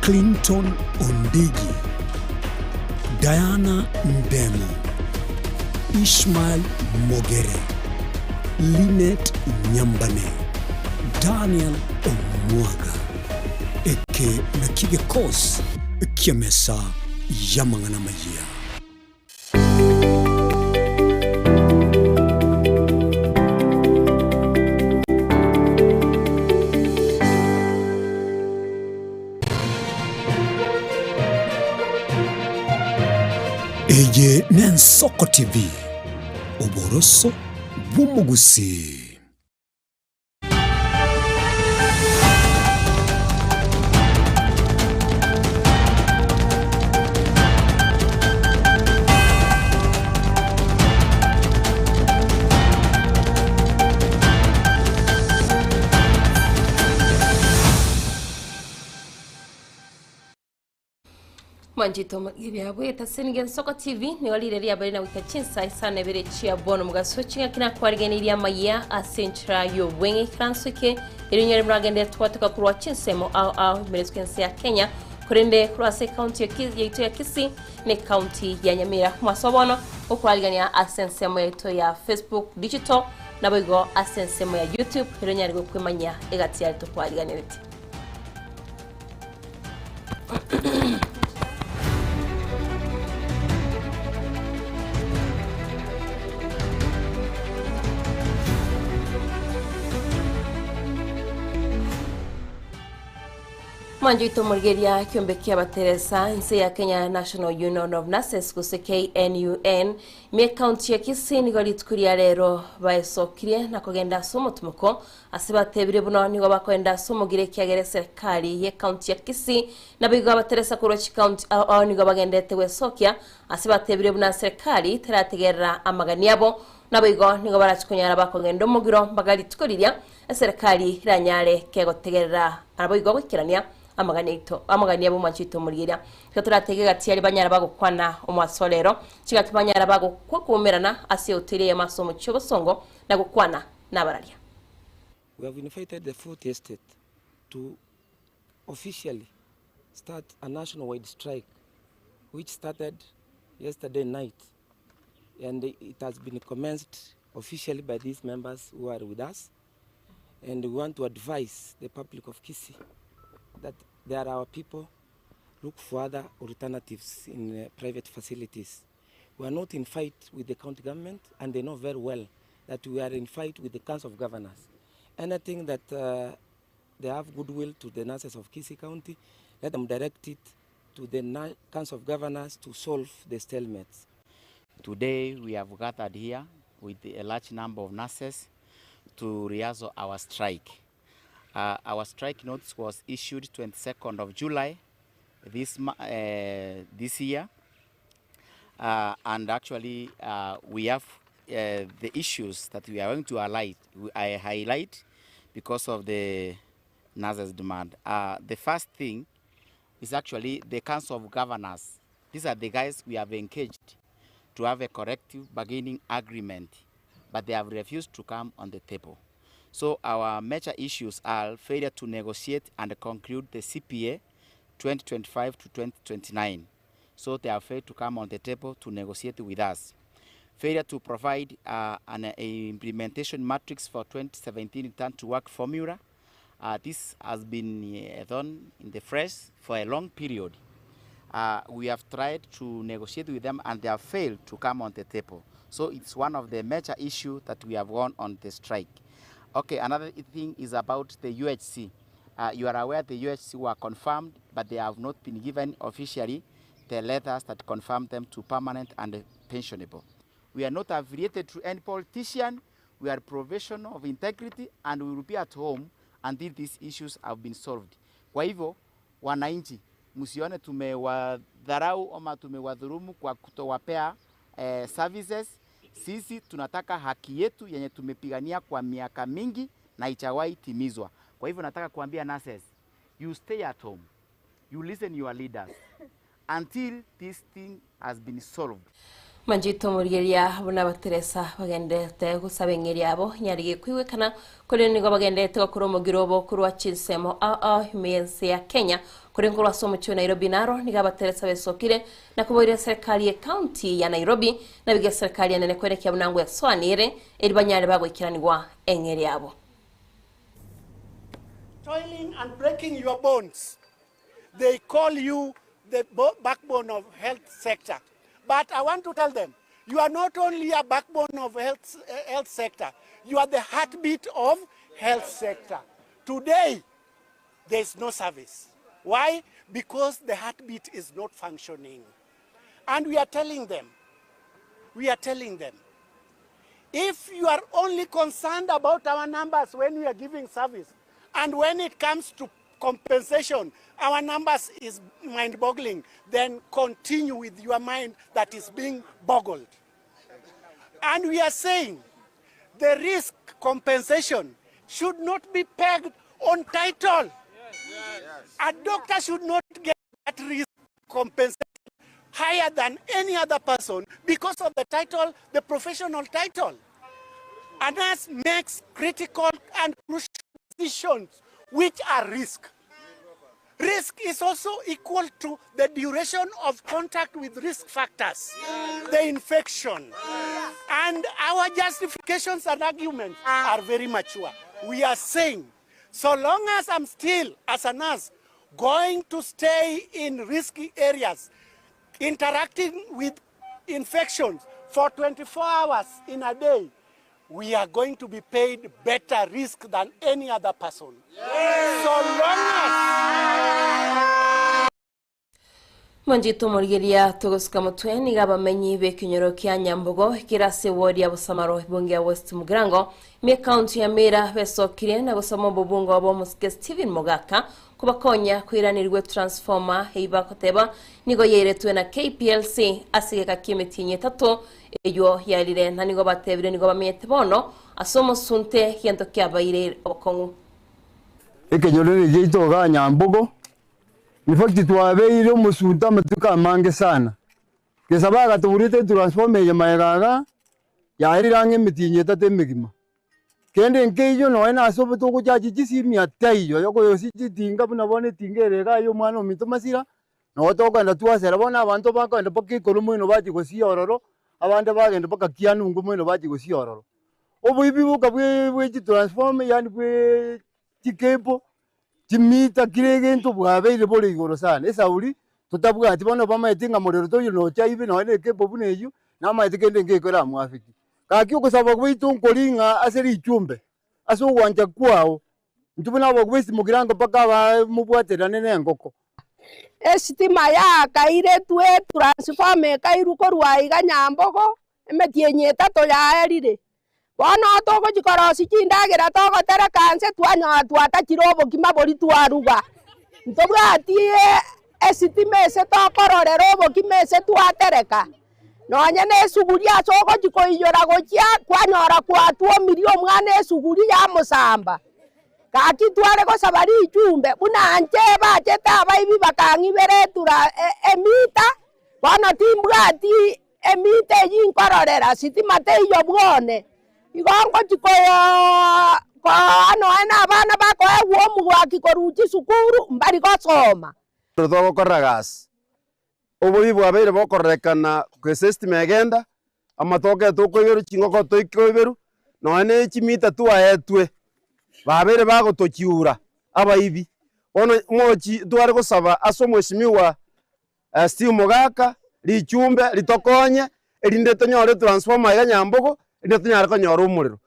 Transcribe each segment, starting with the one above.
Clinton Ondigi, Diana Ndemo, Ishmael Mogere, Linet Nyambane, Daniel Omwaga. Eke nakio gekosi ki'emesa y'amang'ana amayia. Eye n'Ensoko TV, oboroso bw'omogusii. Mwanchete omogiri abwete ase nigo Ensoko TV nigo rire riabeire na goika chinsa isano ibere chia bono mogaso ching'aki nakwarigeneiri amaya ase enchera y'obweng'e ikaranso eke erio nyore muragende twatoka korwa chinsemo ao ao imeretwe ense ya Kenya korende korwa ase ekaunti ya Ki- yaito ya Kisii na ekaunti ya Nyamira mwaso bono okwarigania ase ensemo yaito ya Facebook digital naboigo ase ensemo ya YouTube erio onyare gokwemanyia egati yaito kwariganeretie. Mwancho oito omorigereria ekiombe kia abateresa ense ya Kenya National Union of Nurses gose KNUN ime ekaunti ya Kisii nigo rituko ria rero baesokirie na kogenda ase omotumoko Ase batebire buna nigo bakoenda ase omogire ekiagera eserekari y'ecounty ya Kisii naboigo abateresa korwa chicounty ao ao nigo bagenderete gwesokia ase batebire buna serekari terategerera amagani abo naboigo nigo barachi konyara bakogenda omogiro mpaka rituko riria eserekari eranyare kegotegerera naboigo goikerania amagani aito amagani abo mwanche oito omorigeria. Igo toratege egati aria banyara bagokwana omwaso rero chigaki banyara bagokwa koumerana ase ehoteli eyemo ase omochie obosongo na gokwana nabararia. We have invited the Fourth Estate to officially start a nationwide strike which started yesterday night and it has been commenced officially by these members who are with us and we want to advise the public of Kisii that they are our people look for other alternatives in uh, private facilities. We are not in fight with the county government and they know very well that we are in fight with the Council of Governors. Anything that uh, they have goodwill to the nurses of Kisii County, let them direct it to the Council of Governors to solve the stalemates. Today we have gathered here with a large number of nurses to rehearse our strike. Uh, our strike notice was issued 22nd of July this, uh, this year. Uh, and actually uh, we have uh, the issues that we are going to highlight, I highlight because of the nurses demand. Uh, the first thing is actually the Council of Governors. These are the guys we have engaged to have a collective bargaining agreement, but they have refused to come on the table. So our major issues are failure to negotiate and conclude the CPA 2025 to 2029. So they have failed to come on the table to negotiate with us. Failure to provide uh, an uh, implementation matrix for 2017 return to work formula. Uh, this has been uh, done in the press for a long period. Uh, we have tried to negotiate with them and they have failed to come on the table. So it's one of the major issues that we have gone on the strike. Okay, another thing is about the UHC. Uh, you are aware the UHC were confirmed, but they have not been given officially the letters that confirm them to permanent and pensionable. We are not affiliated to any politician. We are professional of integrity and we will be at home until these issues have been solved. Kwa hivyo wananchi, msione tumewadharau ama tumewadhurumu kwa kutowapea eh, services. Sisi tunataka haki yetu yenye tumepigania kwa miaka mingi na haijawahi timizwa. Kwa hivyo nataka kuambia nurses, you stay at home, you listen your leaders until this thing has been solved. Manchete omorigereria buna abateresa bagendererete gosaba eng'eria yabo nyarige koigwekana, korende nigo bagendererete gokora omogiro obo korwa chinsemo ao ao ime y'ense ya Kenya. Korende korwa ase omochie o Nairobi naro nigo abateresa besokire na koboiria eserekari ye county ya Nairobi na biga eserekari enene koerekia buna ngwesoaniere eri banyare bagoikeranigwa eng'eria yabo. Toiling and breaking your bones they call you the backbone of health sector but I want to tell them you are not only a backbone of health, eh, health sector you are the heartbeat of health sector today there is no service why because the heartbeat is not functioning and we are telling them we are telling them if you are only concerned about our numbers when we are giving service and when it comes to compensation our numbers is mind boggling then continue with your mind that is being boggled and we are saying the risk compensation should not be pegged on title a doctor should not get risk compensation higher than any other person because of the title, the professional title. A nurse makes critical and crucial decisions which are risk. Risk is also equal to the duration of contact with risk factors, the infection. And our justifications and arguments are very mature. We are saying, so long as I'm still, as a nurse, going to stay in risky areas, interacting with infections for 24 hours in a day, we are going to be paid better risk than any other person. So long as Mwanchete omorigereria togosuka motwe nigo abamenyi b'ekenyoro kia Nyambogo kere ase eward ya Bosamaro ebunge ya West Mugirango ime ekaunti ya Mira besokirie na gosoma obobungo obo omosike Stephen Mogaka kobakonya koiranerigwa etransformer eyio bagoteba nigo yairetwe na KPLC ase egeka ki'emetienyi etato eyio yarire na nigo batebire nigo bamenyete bono ase omosunte gento kiabaire obokong'u. Ekenyoro eke giaito igaa Nyambogo, in fact twabeire omosunte amatuko amange sana. Gesa bagatoburete etransformer eye magega igaa, yaerire ang'e emetienyi etato emegima. Kende nkeiyo nonye nase obo togochachi chisimi ataiyo, yokoyosia chitinga buna bono etinga ere igaa ya omwana ominto Masira, nabo tokogenda twasera bono abanto bakogenda mpaka ekero moino bachia gosia ororo, abande bagenda mpaka kianungu moino bachia gosia ororo. Oboibi boka bwe bwe chitransformer yaani bwe chicable, chimita kera egento bwabeire bore igoro sana. Esauri totabwati bono bamaete ng'a morero toiyo nocha aibe nonye na ecable buna eywo, namaete kende nkeiyo eramoafect. Gaki ogosaba gwaito nkori ng'a ase richumbe, ase ogwancha kwao, intwe buna abagwesi mogirango mpaka aba mobwaterane na engoko. Esitima yaakairetwe, etransformer ekairwa korwa aiga Nyambogo, emetienyi etato yaerire. Bono togochia korosia chindagera togotereka nse twanyora twatachire obokima boria twaruga. Ntobwati esitima ase tokororera obokima ase twatereka, nonye na esuguria ase ogochia koiyora gochia kwanyora kwatwomirie omwana esuguria yamosamba. Gaki tware gosaba richumbe buna inche bachete abaibi bakang'ibera etura emita, bono timbwati emita eyio nkororera sitima teiyo bwone. Igo ngochia koyooo koa nonya na abana bakoegwa omogwaki korwa chisukuru mbari gosoma. Togokorera gasi, oboibi bwabeire bokororekana gose estima egenda, amatoke tokoiberwa, chingoko toikoiberwa, nonya ne chimita twaetwe, babeire bagotochiura abaibi. Bono mochi tware gosaba ase omweshimiwa Steve Mogaka, richumbe ritokonye, erinde tonyore etransformer iga Nyambogo, erinde tonyare konyora omorero.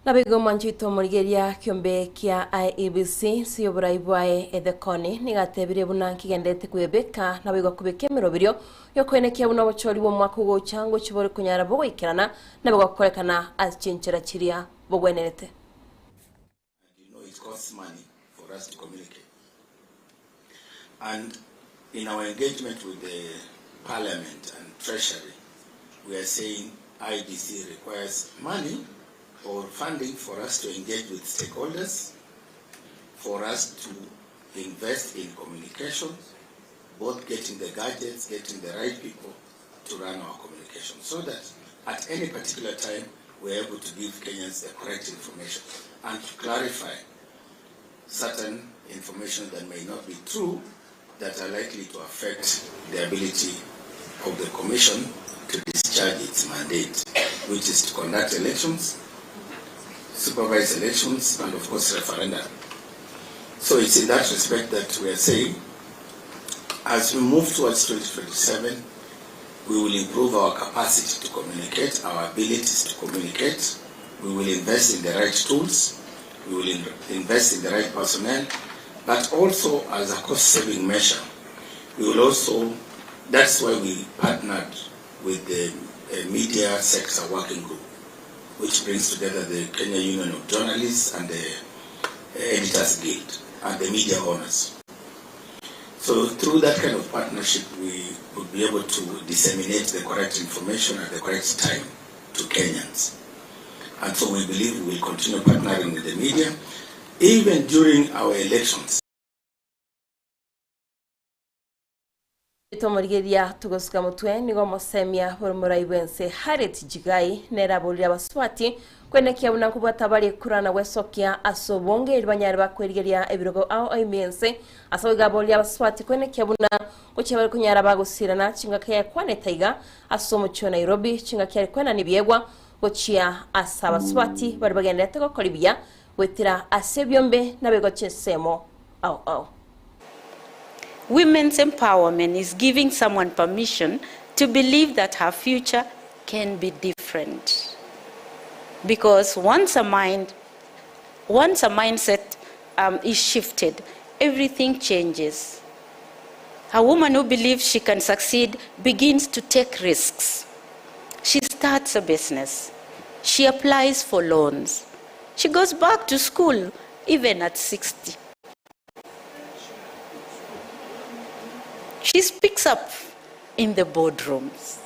Naboigo omwanchete omorigereria kiombe kia IEBC nse y'oborai bwaye Ethekoni nigo atebirie buna nkigenderete kwebeka naboigo kobeka emeroberio y'okoenekia buna obochori bw'omwaka ogocha ngochia bore konyara bogoikerana naboigo gokorekana ase chinchera chiria bogwenerete. And you know it costs money for us to communicate. And in our engagement with the Parliament and Treasury, we are saying IEBC requires money or funding for us to engage with stakeholders, for us to invest in communications, both getting the gadgets, getting the right people. to run our communication so that at any particular time we are able to give Kenyans the correct information and to clarify certain information that may not be true that are likely to affect the ability of the commission to discharge its mandate, which is to conduct elections, supervise elections, and of course referenda. So it's in that respect that we are saying, as we move towards 2027, we will improve our capacity to communicate, our abilities to communicate. We will invest in the right tools. We will invest in the right personnel. But also as a cost-saving measure, we will also, that's why we partnered with the Media Sector Working Group, which brings together the Kenya Union of Journalists and the Editors Guild and the media owners. So through that kind of partnership, we would be able to disseminate the correct information at the correct time to Kenyans. And so we believe we will continue partnering with the media, even during our elections. Tomorigereria togosuka motwe nigo omosemia bore omorai bw'ense Harriet Jigai nere aborire abasubati kwenekia buna nkobwata bare kura na gwesokia ase obonge erio banyare bakwerigeria ebirogo ao ime y'ense. Ase boigo aborire abasubati kwenekia buna gochia bare konyara bagosirana chingaki yakwanete iga ase omochie o Nairobi chingaki are kwenana ebiegwa gochia ase abasubati baria bagendererete gokora ebiya goetera ase ebiombe naboigo chinsemo ao ao. Women's empowerment is giving someone permission to believe that her future can be different. Because once a mind, once a mindset um, is shifted, everything changes. A woman who believes she can succeed begins to take risks. She starts a business. She applies for loans. She goes back to school even at 60. She speaks up in the boardrooms.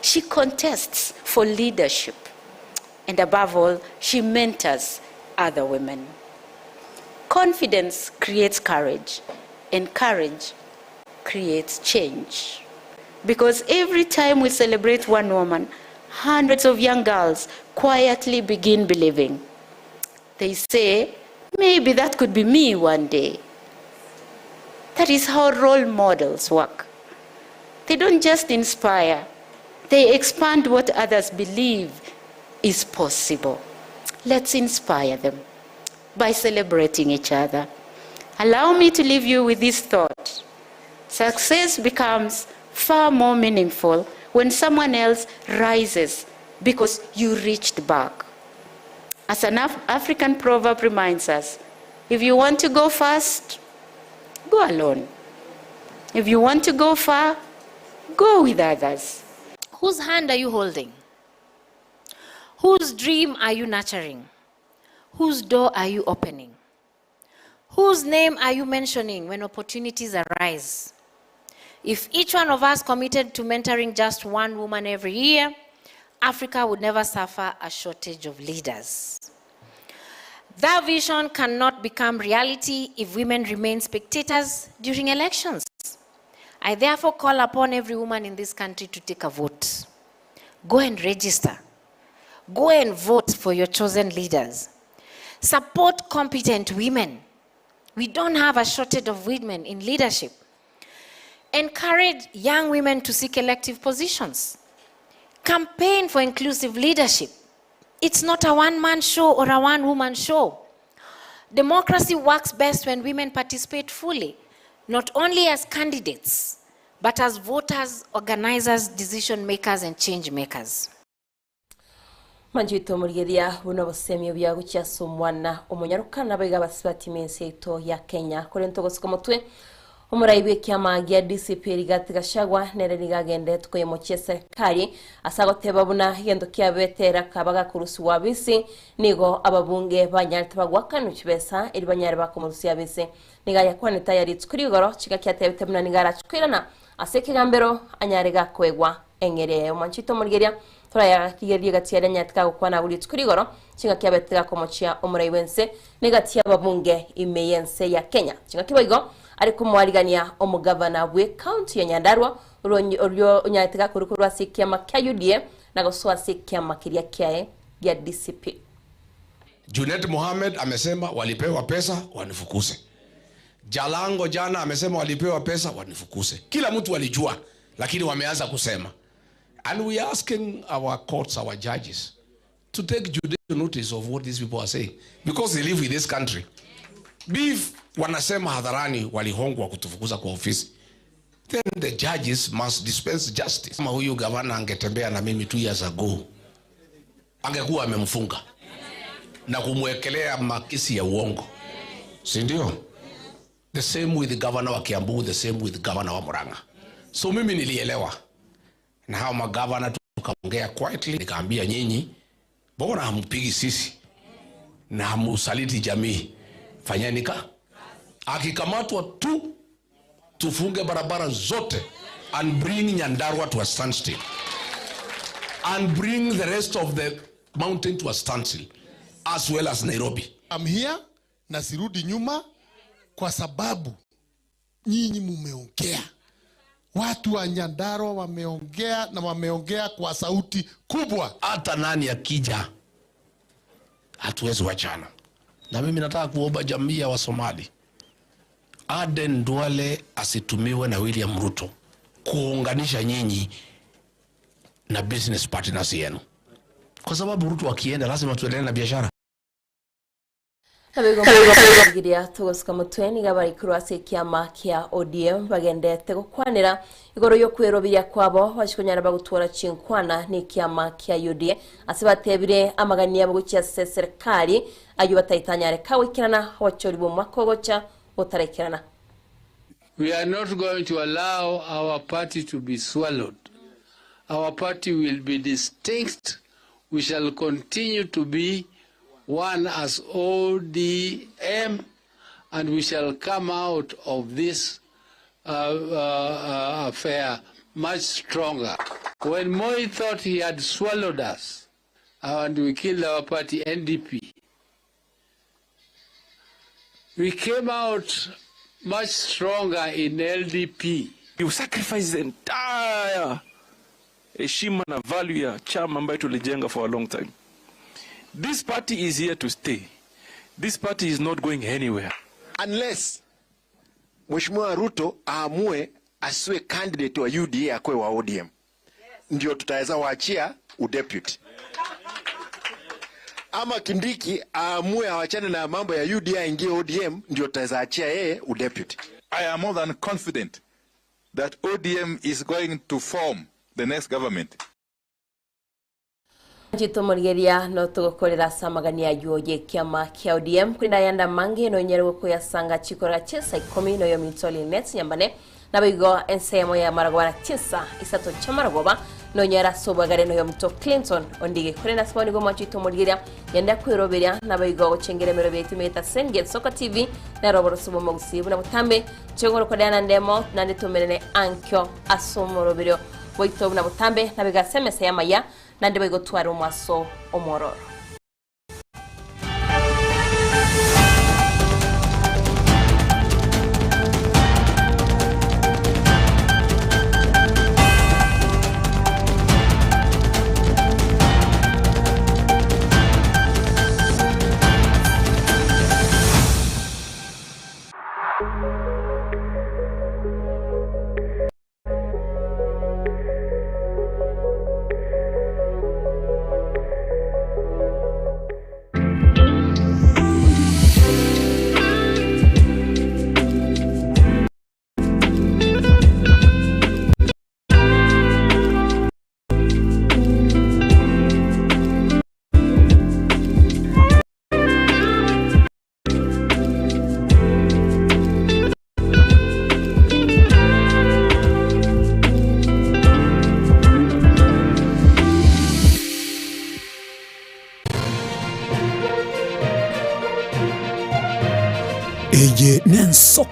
She contests for leadership. And above all, she mentors other women. Confidence creates courage, and courage creates change. Because every time we celebrate one woman, hundreds of young girls quietly begin believing. They say, maybe that could be me one day. That is how role models work. They don't just inspire, they expand what others believe is possible. Let's inspire them by celebrating each other. Allow me to leave you with this thought. Success becomes far more meaningful when someone else rises because you reached back. As an Af African proverb reminds us, if you want to go fast, go alone. If you want to go far, go with others. Whose hand are you holding? Whose dream are you nurturing? Whose door are you opening? Whose name are you mentioning when opportunities arise? If each one of us committed to mentoring just one woman every year, Africa would never suffer a shortage of leaders. That vision cannot become reality if women remain spectators during elections. I therefore call upon every woman in this country to take a vote. Go and register. Go and vote for your chosen leaders. Support competent women. We don't have a shortage of women in leadership. Encourage young women to seek elective positions. Campaign for inclusive leadership. It's not a one-man show or a one-woman show. Democracy works best when women participate fully, not only as candidates, but as voters, organizers, decision makers, and change makers. Manche tomorigeria buna obosemia obuya gochia ase omwana omonyaroka nabaiga abasibati mense yaito ya Kenya. Korende togosika omotwe omorai bw'ekiama gia DCP Rigathi Gachagua nere nigo agenderete koyemochia eserekari ase agoteba buna egento kiabete ere akaba gakorusigwa abisi nigo ababunge banyarete bagoakanwa chibesa eri banyare bakomorusia abisi. Nigo ayakwanete aya rituko rigoro chingaki atebete buna nigo arache koirana ase ekegambero anyare gakoegwa eng'eria yaye. Omwanchi oito omorigeria Torayarigererie gati aria anyarete kagokwana agwo rituko rigoro. Chingaki abete gakomochia omorai bw'ense na egati y'ababunge ime y'ense ya Kenya. Chingaki boigo are komoarigania omogavana bw'ecounty ya Nyandarua oria onyarete gakorwa korwa ase ekiama kia UDA na gosoa ase ekiama keria kiaye gia DCP. Junet Mohamed amesema walipewa pesa wanifukuse. Jalango jana amesema walipewa pesa wanifukuse. Kila mtu alijua, lakini wameanza kusema. And we are asking our courts, our judges to take judicial notice of what these people are saying because they live in this country. Beef wanasema hadharani walihongwa kutufukuza kwa ofisi. Then the judges must dispense justice. Kama huyu gavana angetembea na mimi 2 years ago, angekuwa amemfunga na kumwekelea makesi ya uongo, si ndio? The same with the governor wa Kiambu, the same with governor wa Murang'a. So mimi nilielewa na hao magavana tukaongea quietly, nikaambia nyinyi, mbona hampigi sisi na hamusaliti jamii? Fanyeni ka akikamatwa tu tufunge barabara zote and bring Nyandarua to a standstill and bring the rest of the mountain to a standstill as well as Nairobi. I'm here na sirudi nyuma kwa sababu nyinyi mumeongea. Watu wa Nyandarua wameongea na wameongea kwa sauti kubwa. Hata nani akija, hatuwezi wachana. Na mimi nataka kuomba jamii ya Wasomali, Aden Duale asitumiwe na William Ruto kuunganisha nyinyi na business partners yenu, kwa sababu Ruto akienda lazima tuendelee na biashara. Giria tugosika mutwe niga barikuru ase ekiama kia ODM bagendete gokwanera igoro yokweroberia kwabo bachikonyara bagotwara chinkwana na ekiama kia UDA ase batebire amagani abo gochia ase serikali aywo bataitanyare kagwaikerana abachori bwa omwaka ogocha gotaraikerana. We are not going to allow our party to be swallowed. Our party will be distinct. We shall continue to be one as ODM, and we shall come out of this affair much stronger. When Moi thought he had swallowed us, and we killed our party, NDP, we came out much stronger in LDP. You sacrifice the entire heshima na value ya chama ambayo tulijenga for a long time. This party is here to stay. This party is not going anywhere. Unless Mheshimiwa Ruto aamue asiwe candidate wa UDA akwe wa ODM, ndio tutaweza waachia udeputy. Ama Kindiki aamue awachane na mambo ya UDA aingie ODM, ndio tutaweza achia yeye udeputy. I am more than confident that ODM is going to form the next government. Nchitomorigeria no tugukorera ase amagani aywo ye kiama kia ODM kurinda yanda mange no nyere gukuyasanga chikora chinsa 10 no yominto Linet Nyambane naboigo ensemo ya maragobana chinsa isato chia maragoba nonyera sobwagare noyo mto Clinton Ondige kurinda siboni go mwacho itomorigeria yenda kwiroberia naboigo gochengera emero bietu meta Senget Soka TV naroboro sobo mogusibu na butambe chengoro kodana ndemo nande tumerene ankyo asomoroberio boito na butambe nabigasemesa yamaya nande baigotwara omwaso omwororo. Eye nensoko.